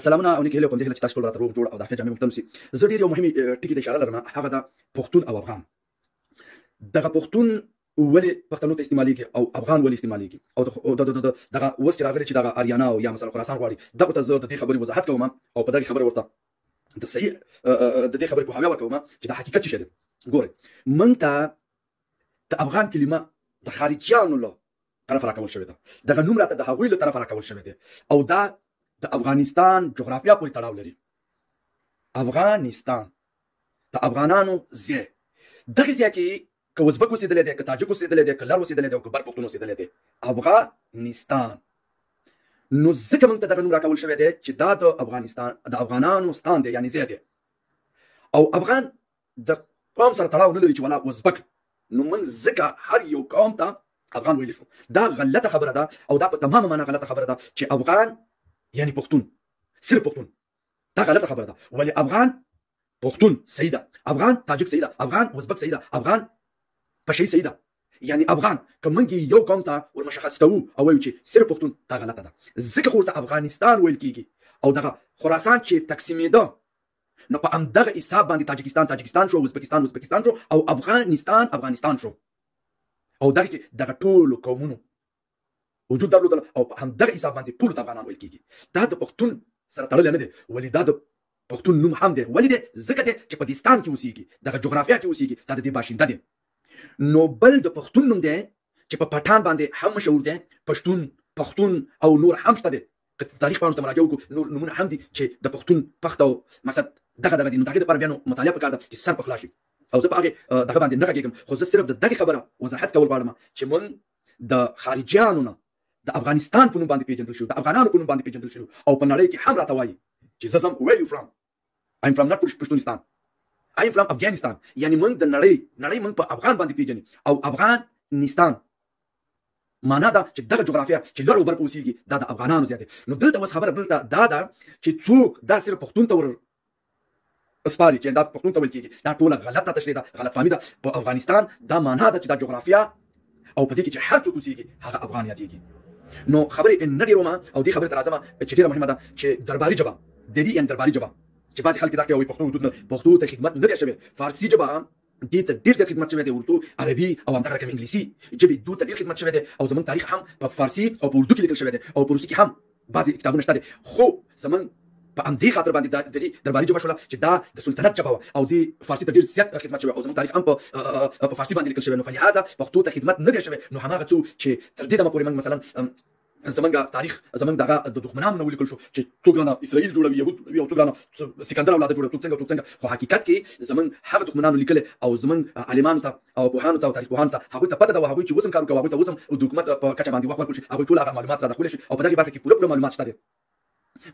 سلامونه او نیکې هیلې او په همدې هیله چې تاسو ټول راته روغ جوړ او د عافیت جامې مو تن شي. زه ډېر یو مهمې ټکي ته اشاره لرم، هغه ده پښتون او افغان. دغه پښتون ولې پښتنو ته استعمالیږي او افغان ولې استعمالیږي؟ او دغه اوس چې راغلي چې دغه آریانا او یا مثلا خراسان غواړي، دغه ته زه د دې خبرې وضاحت کوم او په دغه خبره ورته د صحیح د دې خبرې پوهاوی ورکوم چې دا حقیقت څه دی. ګورئ، مونږ ته د افغان کلمه د خارجیانو له طرفه راکول شوې ده، دغه نوم راته د هغوی له طرفه راکول شوی دی او دا د افغانستان جغرافیا پورې تړاو لري. افغانستان د افغانانو ځای، دغه ځای کې که ازبک اوسېدلی دی، که تاجک اوسېدلی دی، که لر اوسېدلی دی او که بر پښتون اوسېدلی دی، افغانستان. نو ځکه موږ ته دغه نوم راکول شوی دی چې دا د افغانستان د افغانانو ستان دی، یعنی ځای دی. او افغان د قوم سره تړاو نه لري چې ولا ازبک، نو موږ ځکه هر یو قوم ته افغان ویلی شو. دا غلطه خبره ده او دا په تمامه معنا غلطه خبره ده چې افغان یعنی پښتون، صرف پښتون، دا غلطه خبره ده. ولی افغان پښتون صحیح ده، افغان تاجک صحیح ده، افغان ازبک صحیح ده، افغان پشهيي صحیح ده. یعنی افغان که موږ یو قوم ته ورمشخص کوو او وایو چې صرف پښتون، دا غلطه ده. ځکه خو ورته افغانستان ویل کېږي. او دغه خراسان چې تقسیمېده نو په همدغه حساب باندې تاجکستان تاجکستان شو، ازبکستان ازبکستان شو او افغانستان افغانستان شو. او دغه کې دغه ټولو قومونو وجود درلودل او په همدغه حساب باندې ټولو ته افغانان ویل کېږي. دا د پښتون سره تړلی نه دی، ولې دا د پښتون نوم هم دی. ولې دی؟ ځکه دی چې په دې ستان کې اوسېږي، دغه جغرافیا کې اوسېږي، دا د دې باشنده دی. نو بل د پښتون نوم دی چې په پټان باندې هم مشهور دی، پښتون، پښتون او نور هم شته دی. که تاریخ پاڼو ته مراجعه وکړو نور نومونه هم دي چې د پښتون، پښت او مقصد دغه دغه دي. نو د هغې دپاره بیا نو مطالعه پکار ده چې سر په خلاص شي. او زه په هغې دغه باندې نه غږېږم، خو زه صرف د دغې خبره وضاحت کول غواړم چې مونږ د خارجیانو نه د افغانستان په نوم باندې پیژندل شو، د افغانانو په نوم باندې پیژندل شو. او په نړۍ کې هم راته وایي چې زه ځم، where you from؟ I'm from not Pashtunistan, I'm from Afghanistan. یعنی مونږ د نړۍ نړۍ مونږ په افغان باندې پیژني. او افغانستان معنا دا چې دغه جغرافیا چې لر او بر اوسېږي دا د افغانانو ځای دی. نو دلته اوس خبره دلته دا ده چې څوک دا صرف پښتون ته ور سپاري چې دا پښتون ته ویل کېږي، دا ټوله غلطه تشریح ده، غلط فهمي ده. په افغانستان دا معنا ده چې دا جغرافیا او په دې کې چې هر څوک اوسېږي هغه افغان یادېږي. نو خبرې نه ډېروم او دې خبرې ته راځم چې ډېره مهمه ده چې درباري ژبه دري، یعنی درباري ژبه چې بعضې خلک دا کوي وایي پښتو وجود نه، پښتو ته خدمت نه دی شوی. فارسي ژبه دې ته ډېر زیات خدمت شوی دی، اردو، عربي او همدغه رقم انګلیسي ژبې دوی ته ډېر خدمت شوی دی. او زمونږ تاریخ هم په فارسي او په اردو کې لیکل شوی دی او په روسي کې هم بعضې کتابونه شته دي. خو زمونږ په همدې خاطر باندې دا د دې درباري ژبه شوله چې دا د سلطنت ژبه وه او دې فارسي ته ډېر زیات خدمت شوی او زمونږ تاریخ هم په فارسي باندې لیکل شوی. نو فلهذا پښتو ته خدمت نه دی شوی. نو هماغه څو چې تر دې دمه پورې موږ مثلا زمونږ تاریخ زمونږ دغه د دښمنانو نه ولیکل شو چې څوک رانه اسرائیل جوړوي، یهود جوړوي او څوک رانه سکندر اولاده جوړوي، څوک څنګه څوک څنګه. خو حقیقت کې زمونږ هغه دښمنانو لیکلی او زمونږ عالمانو ته او پوهانو ته او تاریخ پوهانو ته هغوی ته پته ده او هغوی چې اوس هم کار وکړي، هغوی ته اوس هم د حکومت په کچه باندې وخت ورکړل شي، هغوی ټول هغه معلومات را داخلي شي او په دغې برخه کې پوره پوره معلومات شته دی.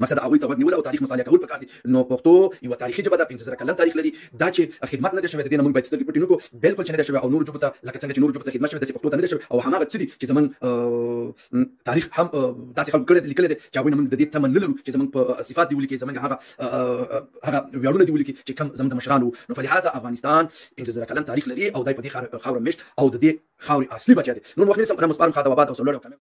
مقصد هغوی ته غوږ نیول او تاریخ مطالعه کول پکار دي. نو پښتو یوه تاریخي ژبه ده، 5000 کلن تاریخ لري. دا چې خدمت نه دی شوی د دې نه موږ باید سترګې پټې نه کړو، بالکل چې نه دی شوی. او نورو ژبو ته لکه څنګه چې نورو ژبو ته خدمت شوی داسې پښتو ته نه دی شوی. او هماغه څه دي چې زموږ تاریخ هم داسې خلکو کړی دی، لیکلی دی چې هغوی نه موږ د دې تمه نه لرو چې زموږ په صفات دې ولیکي، زموږ هغه هغه ویاړونه دې ولیکي چې کوم زموږ د مشرانو وو. نو فلهذا افغانستان 5000 کلن تاریخ لري او دی په دې خاوره مېشت او د دې خاورې اصلي بچی دی. نور وخت نه نیسم، رحم سپارم، ښاد او اباد او سرلوړی او کامیاب.